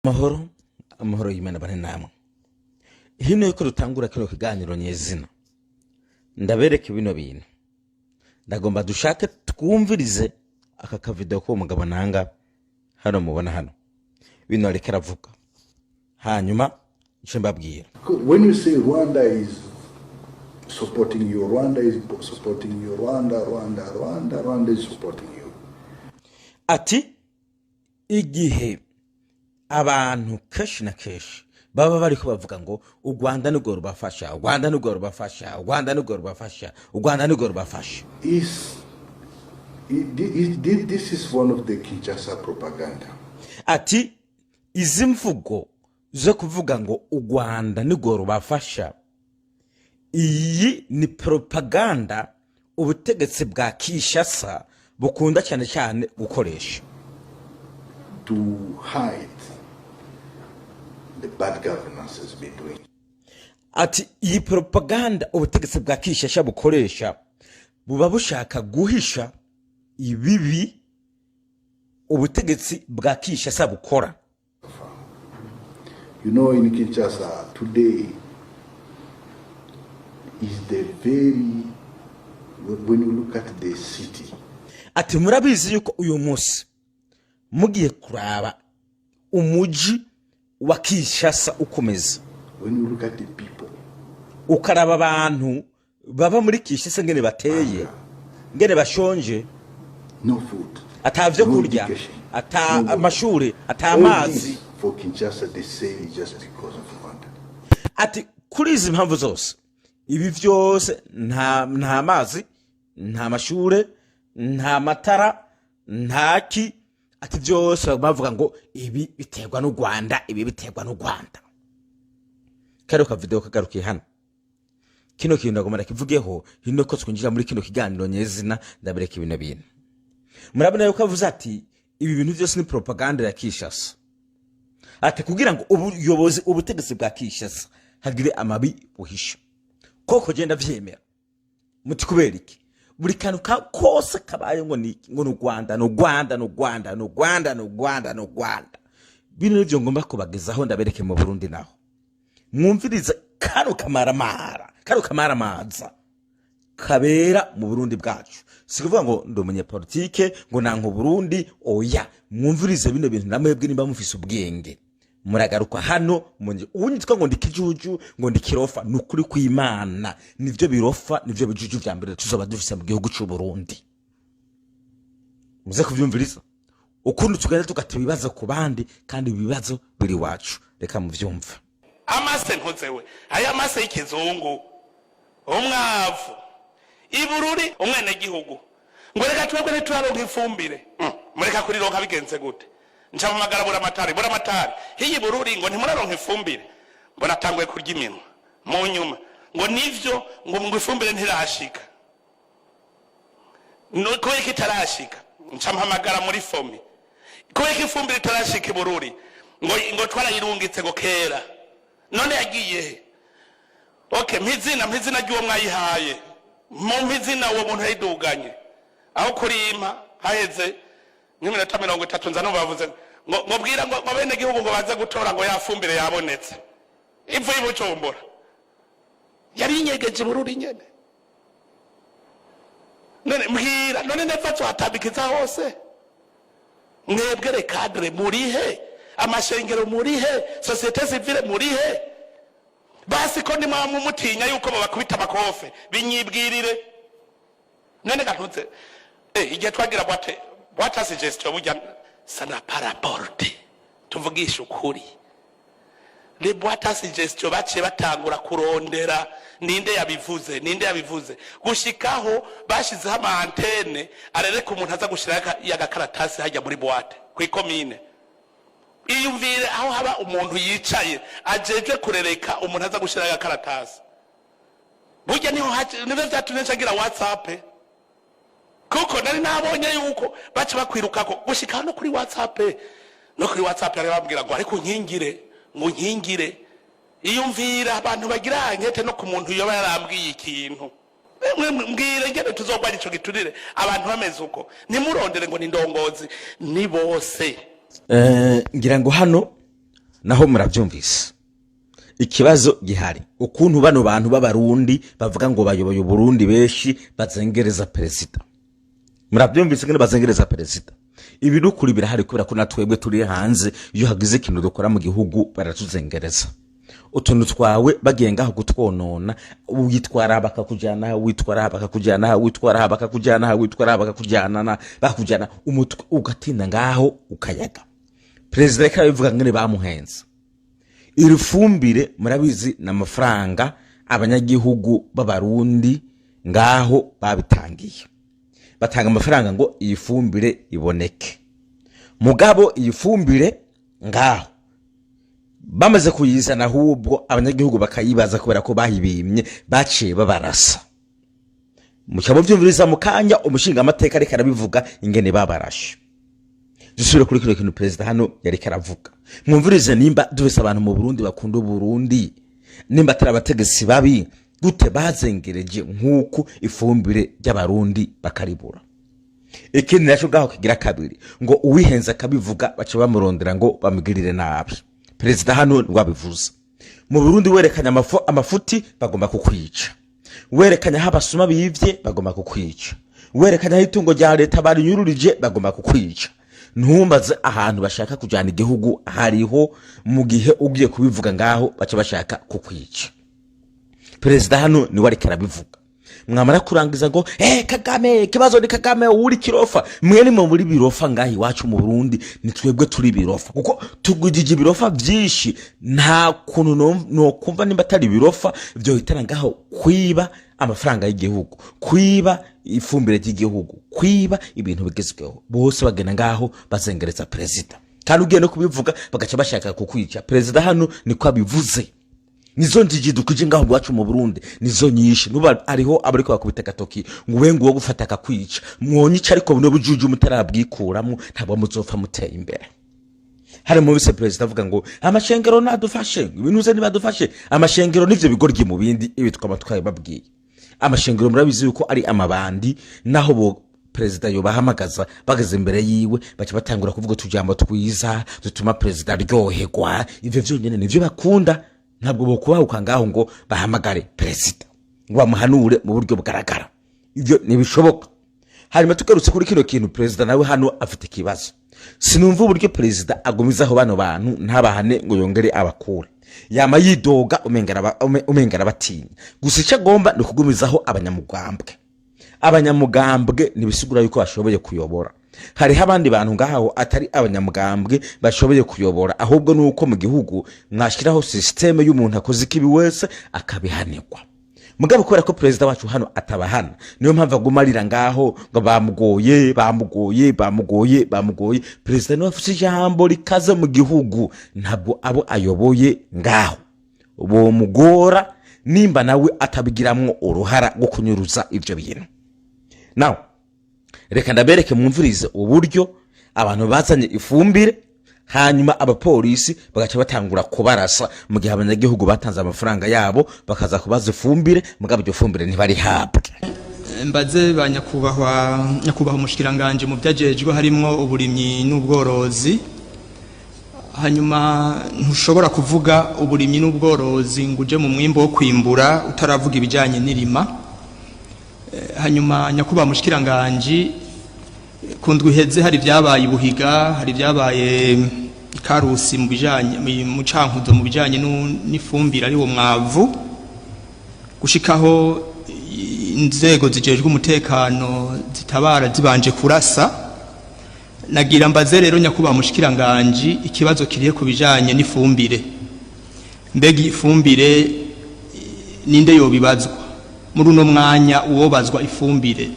Amahoro, amahoro y'Imana bane namwe. Hino yuko dutangura kino kiganiro nyezina, ndabereka bino bintu. Ndagomba dushake twumvirize aka kavideo k'uwo mugabo nanga hano mubona hano. Bino ariko aravuga. Hanyuma nce mbabwira. When you say Rwanda is supporting you, Rwanda is supporting you, Rwanda, Rwanda, Rwanda, Rwanda is supporting you. Ati igihe abantu kenshi na kenshi baba bariko bavuga ngo u Rwanda nirwo rubafasha, u Rwanda nirwo rubafasha, u Rwanda nirwo rubafasha, u Rwanda nirwo rubafasha. Is it, it, this is one of the Kinshasa propaganda. Ati izi mvugo zo kuvuga ngo u Rwanda nirwo rubafasha, iyi ni propaganda ubutegetsi bwa Kinshasa bukunda cyane cyane gukoresha. To hide the bad governance has been doing. Ati iyi propaganda ubutegetsi bwa Kinshasa bukoresha buba bushaka guhisha ibibi ubutegetsi bwa Kinshasa bukora. In Kinshasa today is the very, when you look at the city, Ati murabizi yuko uyu munsi mugiye kuraba umuji wa Kinshasa ukomeza, when you look at the people, ukaraba abantu baba muri Kinshasa ngene bateye, ngene bashonje, no food, ata vyo no kurya, education, ata no water. amashuri, ata All amazi. this for Kinshasa, they say is just because of Rwanda. Ati kuri izi mpamvu zose, ibi byose, nta mazi, nta mashure, nta matara, nta ki, ati byose bavuga ngo ibi biterwa n'u Rwanda, ibi biterwa n'u Rwanda. Kariya kavideo kagarukiye hano. Kino kintu ndagomba ndakivugeho hino ko twinjira muri kino kiganiro nyezina. Ndabereka ibino bintu. Murabona yuko avuze ati ibi bintu byose ni propaganda ya Kinshasa, ati kugira ngo ubuyobozi, ubutegetsi bwa Kinshasa hagire amabi buhisha. Koko genda vyemera. Muti kubera iki? Buri kantu ka kose kabaye ngo ni u Rwanda, ni u Rwanda, ni u Rwanda, ni u Rwanda, ni u Rwanda, ni u Rwanda. Bino nivyo ngomba kubagezaho. Ndabereke mu Burundi naho. Mwumvirize kano kamaramara, kano kamaramaza kabera mu Burundi bwacu. Si kuvuga ngo ndi umunyepolitike, ngo nanka Burundi, oya. Mwumvirize bino bintu namwebwe nimba mufise ubwenge muragaruka hano. Unyitwa ngo ndi kijuju, ngo ndi kirofa, ni ukuri kw'Imana, nivyo birofa, nivyo bijuju vya mbere tuzoba dufise mu gihugu c'u Burundi. Muze kuvyumviriza ukundi tugenda tugata ibibazo ku bandi kandi ibibazo biri iwacu. Reka muvyumve. Amase ntuzewe, aya mase y'ikizungu, umwavu ibururi, umwenegihugu ngo reka twebwe ntituraronka ifumbire. Mureka kurironka bigenze gute? Nca mpamagara buramatari. Buramatari, hiyi Bururi ngo ntimuraronka ifumbire? Mbona atanguye kurya iminwa. Mu nyuma ngo nivyo, ngo ifumbire ntirashika. Kubera ko itarashika, nca mpamagara muri FOMI. Kubera ko ifumbire itarashika i Bururi? Ngo twarayirungitse, ngo kera. None yagiye he? Okay, mpizina ry'uwo mwayihaye, mu mpizina uwo muntu yayiduganye aho kurimpa. Haheze nk'iminota 30 nza numva bavuze ngo bwira ngo bene gihugu ngo baze gutora, ngo ya fumbire yabonetse ivu y'Ibujumbura yari inyegeje i Bururi nyene. None mbwira, none neva tuhatambikiza hose? Mwebwe les cadres murihe? Amashengero murihe? Société civile murihe? Basi ko nimwaba mutinya yuko babakubita amakofe, binyibwirire. None gantutse igihe twagira boîte à suggestion, burya ça n'a pas rapporté. Tuvugisha ukuri, les boîtes à suggestion baciye batangura kurondera ninde yabivuze, ninde yabivuze, gushikaho bashizeho ama antennes arereka umuntu aza gushiraho yagakaratasi hajya muri boîte kw'ikomine. Iyumvire aho haba umuntu yicaye ajejwe kurereka umuntu aza gushiraho agakaratasi. Burya niho nivyo vyatumye nca WhatsApp, kuko nari nabonye yuko baca bakwirukako gushika no kuri WhatsApp. No kuri WhatsApp yari bambwira ngo ariko nkingire, ngo nkingire. Iyumvira abantu bagira enquête no ku muntu yoba yarambwiye ikintu. Mwe mbwire ngene tuzogwanya ico giturire abantu bameze uko. Ntimurondere ngo ni ndongozi, ni bose. Ngira ngo hano Naho murabyumvise ikibazo gihari, ukuntu bano bantu b'Abarundi bavuga ngo bayoboye Uburundi benshi bazengereza perezida. Murabyumvise ngene bazengereza perezida. Ibi n'ukuri birahari, kubera ko natwebwe turi hanze, iyo hagize ikintu dukora mu gihugu baratuzengereza. Utuntu twawe bagiye ngaho kutwonona, witwara bakakujyana, witwara bakakujyana, witwara bakakujyana, witwara bakakujyana, bakakujyana, umutwe ugatinda ngaho ukayaga. Perezida reka arabivuga ngene bamuhenze. Iri fumbire murabizi ni amafaranga abanyagihugu b'Abarundi ngaho babitangiye, batanga amafaranga ngo iyi fumbire iboneke. Mugabo iyi fumbire ngaho bamaze kuyizana, ahubwo abanyagihugu bakayibaza kubera ko bayibimye, baciye babarasa. Muca muvyumviriza mu kanya umushinga amateka ariko arabivuga ingene babarashe. Dusubire kuri kino kintu perezida hano yariko aravuga, mwumvirize nimba dufise abantu mu Burundi bakunda Uburundi, nimba atari abategetsi babi, gute bazengereje nk'uku ifumbire ry'Abarundi bakaribura? Ikindi naco ngaho kigira kabiri, ngo uwihenze akabivuga baca bamurondera ngo bamugirire nabi. Perezida hano ntiwabivuze. Mu Burundi werekanye amafuti bagomba kukwica, werekanye aho abasuma bivye bagomba kukwica, werekanye aho itungo rya leta barinyururije bagomba kukwica. Ntumbaze ahantu bashaka kujyana igihugu hariho, mu gihe ugiye kubivuga ngaho baca bashaka kukwica. Perezida hano niwe ariko arabivuga. Mwamara kurangiza ngo Kagame, ikibazo ni Kagame, uri kirofa. Mwe nimwe muri birofa ngaho iwacu mu Burundi, ni twebwe turi birofa kuko tugujije ibirofa byinshi. Nta kuntu nokumva nimba atari ibirofa byohitana ngaho kwiba amafaranga y'igihugu, kwiba ifumbire ry'igihugu, kwiba ibintu bigezweho. Bose bagenda ngaho bazengereza perezida, kandi ugiye no kubivuga bagaca bashaka kukwica. Perezida hano niko abivuze. Nizo njiji dukije ngaho iwacu mu Burundi, nizo nyinshi. Nuba ariho abariko bakubita agatoki ngo ube nguwo gufata akakwica, mwonyica, ariko buno bujuju mutarabwikuramo ntabwo muzopfa muteye imbere. Hari mu bise perezida avuga ngo amashengero nadufashe, ibintu uze nibadufashe. Amashengero nivyo bigoryi mu bindi, ibi twaba twabibabwiye. Amashengero murabizi yuko ari amabandi, naho bo perezida yobahamagaza, bageze imbere yiwe baca batangura kuvuga utujambo twiza dutuma perezida aryoherwa. Ivyo vyonyene nivyo bakunda. Ntabwo bokubahuka ngaho ngo bahamagare perezida ngo bamuhanure mu buryo bugaragara, ivyo ntibishoboka. Hanyuma tugarutse kuri kino kintu, perezida nawe hano afite ikibazo. Sinumva uburyo perezida agumizaho bano bantu ntabahane ngo yongere abakure. Yama yidoga umenga arabatinya. Gusa icyo agomba ni ukugumizaho abanyamugambwe. Abanyamugambwe ntibisigura yuko bashoboye kuyobora. Hariho abandi bantu ngaho atari abanyamugambwe bashoboye kuyobora. Ahubwo ni uko mu gihugu mwashyiraho système y'umuntu akoze ikibi wese akabihanirwa. Mugabo kubera ko perezida wacu hano atabahana, niyo mpamvu aguma arira ngaho ngo bamugoye, bamugoye, bamugoye, bamugoye. Perezida niwe afite ijambo rikaze mu gihugu, ntabwo abo ayoboye ngaho bomugora nimba nawe atabigiramwo uruhara rwo kunyuruza ibyo bintu. Nawe reka ndabereke, mwumvirize uburyo abantu bazanye ifumbire, hanyuma abapolisi bagaca batangura kubarasa, mu gihe abanyagihugu batanze amafaranga yabo bakaza kubaza ifumbire, mugabo iryo fumbire ntibarihabwe. Mbaze ba nyakubahwa umushikiranganje mu byajejwe harimwo uburimyi n'ubworozi. Hanyuma ntushobora kuvuga uburimyi n'ubworozi ngo uje mu mwimbo wo kwimbura utaravuga ibijyanye n'irima. Hanyuma nyakubahwa mushikiranganje, ku ndwi iheze hari ibyabaye i Buhiga, hari ibyabaye i Karusi mu bijanye mu Cankuzo mu bijanye n'ifumbire ari wo mwavu, gushikaho inzego zijejwe umutekano zitabara zibanje kurasa. Nagira mbaze rero nyakubahwa mushikiranganje, ikibazo kirihe ku bijanye n'ifumbire? Mbega ifumbire ninde yobibazwa muri uno mwanya? Uwobazwa ifumbire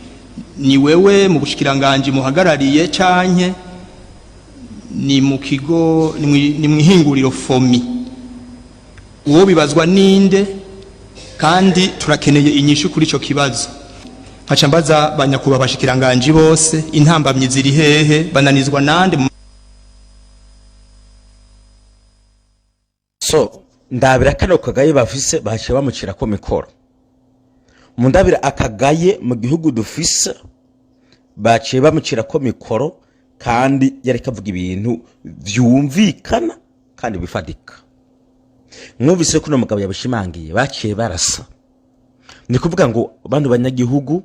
ni wewe mu bushikiranganje muhagarariye, canke ni mu kigo, ni mwihinguriro FOMI? Uwo bibazwa ninde? Kandi turakeneye inyishu kuri ico kibazo. Nkaca mbaza ba nyakubahwa bashikiranganji bose, intambamyi ziri hehe? Bananizwa nande? So ndabira kano kagaye bafise, baciye bamucira ko mikoro. Mundabira akagaye mu gihugu dufise, baciye bamucira ko mikoro kandi yariko avuga ibintu vyumvikana. Kandi bifadika mwumvise ko uno mugabo yabishimangiye, baciye barasa. Ni kuvuga ngo bano banyagihugu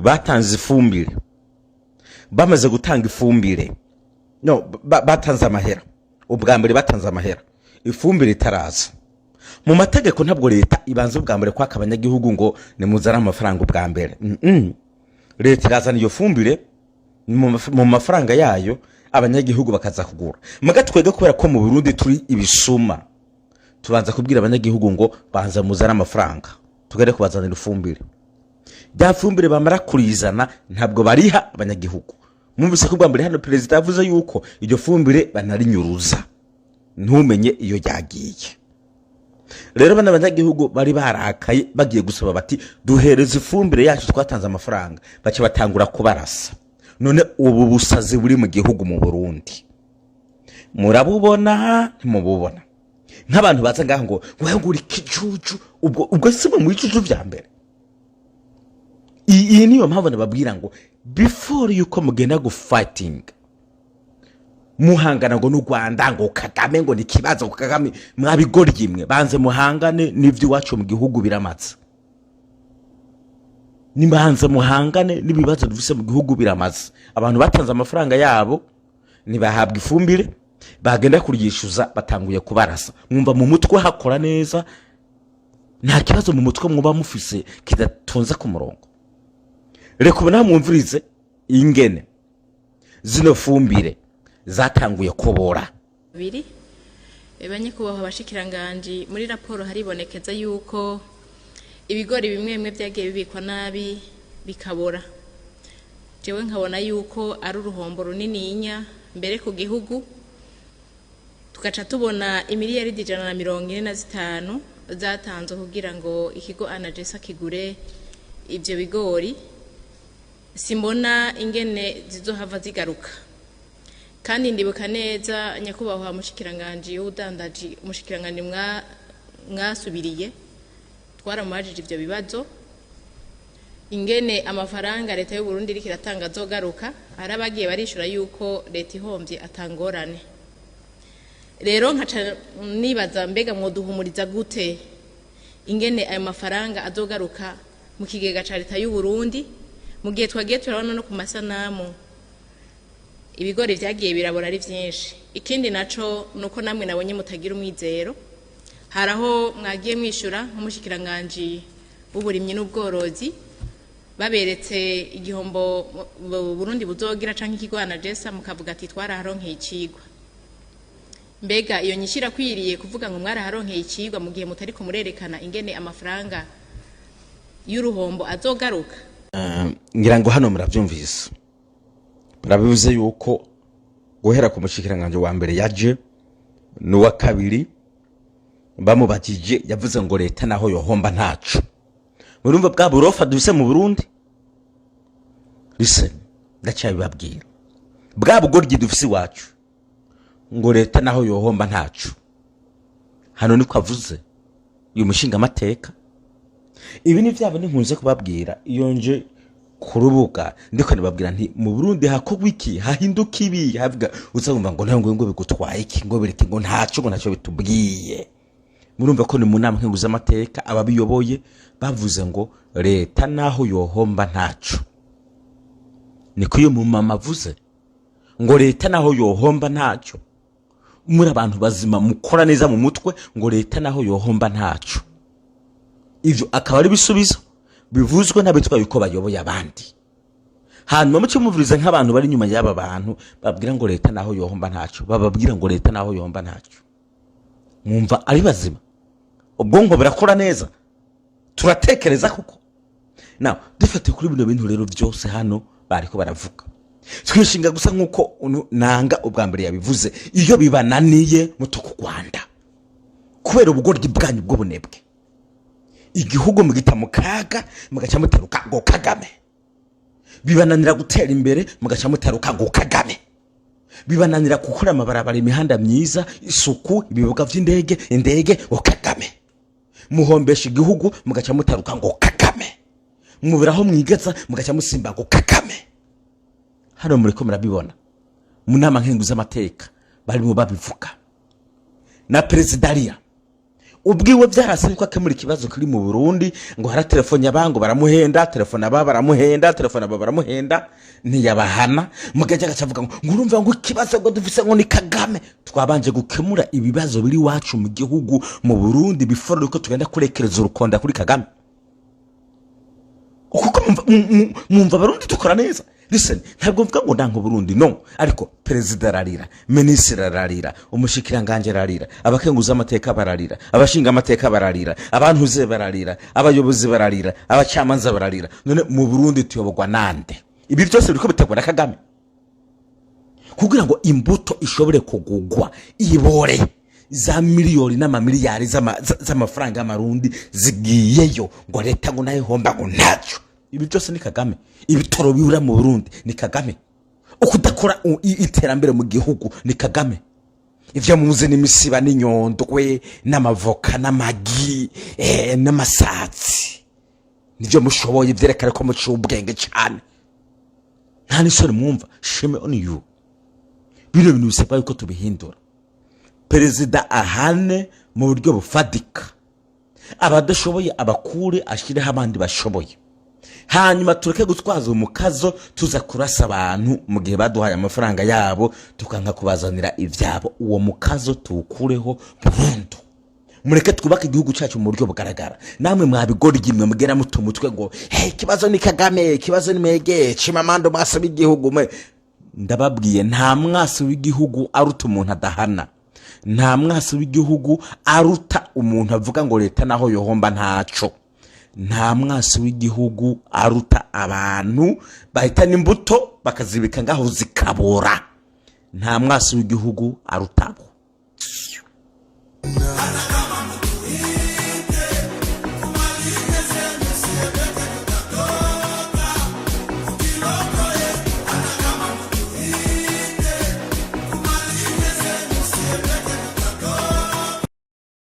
batanze ifumbire, bamaze gutanga ifumbire, no batanze amahera ubwa mbere, batanze amahera ifumbire itaraza. Mu mategeko ntabwo leta ibanza ubwa mbere kwaka abanyagihugu ngo nimuzane amafaranga ubwa mbere. Leta irazana iyo fumbire mu mafaranga yayo, abanyagihugu bakaza kugura. Muga twebwe, kubera ko mu Burundi turi ibisuma, tubanza kubwira abanyagihugu ngo banza muzane amafaranga tugere kubazanira ifumbire. Rya fumbire bamara kurizana, ntabwo bariha abanyagihugu. Mwumvise ko ubwa mbere hano perezida yavuze yuko iryo fumbire banarinyuruza, ntumenye iyo ryagiye. Rero bano abanyagihugu bari barakaye, bagiye gusaba bati: "Duhereze ifumbire yacu, twatanze amafaranga." Baca batangura kubarasa. None ubu busazi buri mu gihugu mu Burundi murabubona? Ntimububona? Nk'abantu baza ngaho ngo wewe ngo uri kijuju, ubwo si mwe mu bijuju vya mbere. Iyi niyo mpamvu nababwira ngo before yuko mugenda gu fighting, muhangana ngo n'u Rwanda, ngo Kagame, ngo ni ikibazo, ngo Kagame, mwabigoryi mwe, banze muhangane n'ivy'iwacu mu gihugu biramaze. Nibanze muhangane n'ibibazo dufise mu gihugu biramaze. Abantu batanze amafaranga yabo ntibahabwa ifumbire, bagenda kuryishyuza batanguye kubarasa. Mwumva mu mutwe hakora neza? Nta kibazo mu mutwe muba mufise kidatonze ku murongo? Reka ubu mwumvirize ingene zino fumbire zatanguye kubora. Biri banyakubahwa abashikiranganji, muri raporo haribonekeza yuko ibigori bimwe bimwe byagiye bibikwa nabi bikabora. Jewe nkabona yuko ari uruhombo runininya mbere ku gihugu, tugaca tubona imiliyaridi 145 zatanzwe kugira ngo ikigo ANAGESSA kigure ivyo bigori. Simbona ingene zizohava zigaruka. Kandi ndibuka neza, nyakubahwa mushikiranganji w'ubudandaji, umushikiranganji mwasubiriye, twaramubajije ivyo bibazo, ingene amafaranga leta y'u Burundi iriko iratanga azogaruka. Hari abagiye barishura yuko leta ihomvye atangorane. Rero nkaca nibaza: mbega mwoduhumuriza gute ingene ayo mafaranga azogaruka mu kigega ca leta y'u Burundi, mu gihe twagiye turabona no ku masanamu ibigori vyagiye birabora ari vyinshi? Ikindi naco nuko namwe nabonye mutagira umwizero. Hari aho mwagiye mwishura nk'umushikiranganji w'uburimyi n'ubworozi, baberetse igihombo Burundi buzogira canke ikigo ANAGESSA, mukavuga ati: "Twaraharonkeye icigwa." Mbega iyo nyishu irakwiriye kuvuga ngo mwaraharonkeye icigwa, mu gihe mutariko murerekana ingene amafaranga y'uruhombo azogaruka? Ngira ngo hano murabyumvise, murabivuze yuko guhera ku mushikiranganji wa mbere yaje n'uwa kabiri, bamubajije yavuze ngo leta naho yohomba ntaco. Murumva bwa burofa dufise mu Burundi? Listen, ndacyabibabwira, bwa bugoryi dufise iwacu, ngo leta naho yohomba ntaco. Hano niko avuze uyu mushinga amateka. Ibi ni byaba nkunze kubabwira iyo nje ku rubuga, ndiko nibabwira nti mu Burundi hakorwa iki, hahinduka ibi, havuga uzumva ngo ntabwo ngo bigutwaye iki, ngo bireke, ngo ntaco, ngo ntacyo bitubwiye. Murumva ko ni mu nama nkenguzamateka, ababiyoboye bavuze ngo leta naho yohomba ntaco. Niko iyo mumama avuze ngo leta naho yohomba ntacyo. Muri abantu bazima mukora neza mu mutwe, ngo leta naho yohomba ntaco, ivyo akaba ari ibisubizo bivuzwe n'abitwa yuko bayoboye abandi. Hanyuma muce muvuriza nk'abantu bari inyuma y'aba bantu babwira ngo leta naho yohomba ntaco, bababwira ngo leta naho yohomba ntaco, mwumva ari bazima? Ubwonko burakora neza? Turatekereza koko? Now dufate kuri bino bintu rero byose hano bariko baravuga, twishinga gusa nk'uko nanga ubwa mbere yabivuze: iyo bibananiye mutuku Rwanda, kubera ubugoryi bwanyu bw'ubunebwe, igihugu mugita mu kaga, mugaca mutaruka ngo Kagame. Bibananira gutera imbere, mugaca mutaruka ngo Kagame. Bibananira gukora amabarabara, imihanda myiza, isuku, ibibuga vy'indege, indege, ngo Kagame. Muhombesha igihugu, mugaca mutaruka ngo Kagame. Mubiraho mwigeza, mugaca musimba ngo Kagame. Hano muriko murabibona mu nama nkenguzamateka barimo babivuga. Na perezida arira ubwiwe, byarase yuko akemura ikibazo kiri mu Burundi, ngo haratelefone abango baramuhenda, telefone aba baramuhenda, telefone aba baramuhenda, ntiyabahana. Mugajya agaca avuga ngo urumva ngo ikibazo ngo dufise ngo ni Kagame. Twabanje gukemura ibibazo biri iwacu mu gihugu, mu Burundi, before yuko tugenda kurekereza urukonda kuri Kagame, kuko mwumva Abarundi dukora neza. Listen, ntabwo mvuga ngo ndanka Burundi, no, ariko perezida ararira, minisitiri ararira, umushikiranganje ararira, abakenguza amateka bararira, abashinga amateka bararira, abantuze bararira, abayobozi bararira, abacamanza bararira. None mu Burundi tuyoborwa nande? Ibi byose biriko bitegwa na Kagame kugira ngo imbuto ishobore kugugwa ibore. Za miliyoni n'amamiliyari z'amafaranga y'amarundi zigiyeyo, ngo leta ngo nayo ihomba ngo ntacyo. Ibi byose ni Kagame. Ibitoro bibura mu Burundi ni Kagame. Ukudakora iterambere mu gihugu ni Kagame. Ivyo muzi n'imisiba n'inyondwe n'amavoka n'amagi n'amasatsi nivyo mushoboye, vyerekana ko muciye ubwenge cane. Nta n'isoni mwumva. Shame on you. Bino bintu bisabwa yuko tubihindura. Perezida ahane mu buryo bufatika, abadashoboye abakure, ashyireho abandi bashoboye, hanyuma tureke gutwaza umukazo tuza kurasa abantu mu gihe baduhaye amafaranga yabo tukanka kubazanira ibyabo. Uwo mukazo tuwukureho burundu. Mureke twubake igihugu cyacu mu buryo bugaragara. Namwe mwabigoryi mwe mugera muta umutwe ngo hey, ikibazo ni Kagame, ikibazo ni mege Chimamanda, mwasi w'igihugu mwe. Ndababwiye, nta mwasi w'igihugu aruta umuntu adahana, nta mwasi w'igihugu aruta umuntu avuga ngo leta naho yohomba ntaco, nta mwasi w'igihugu aruta abantu bahitana imbuto bakazibika ngaho zikabora. Nta mwasi w'igihugu arutabo.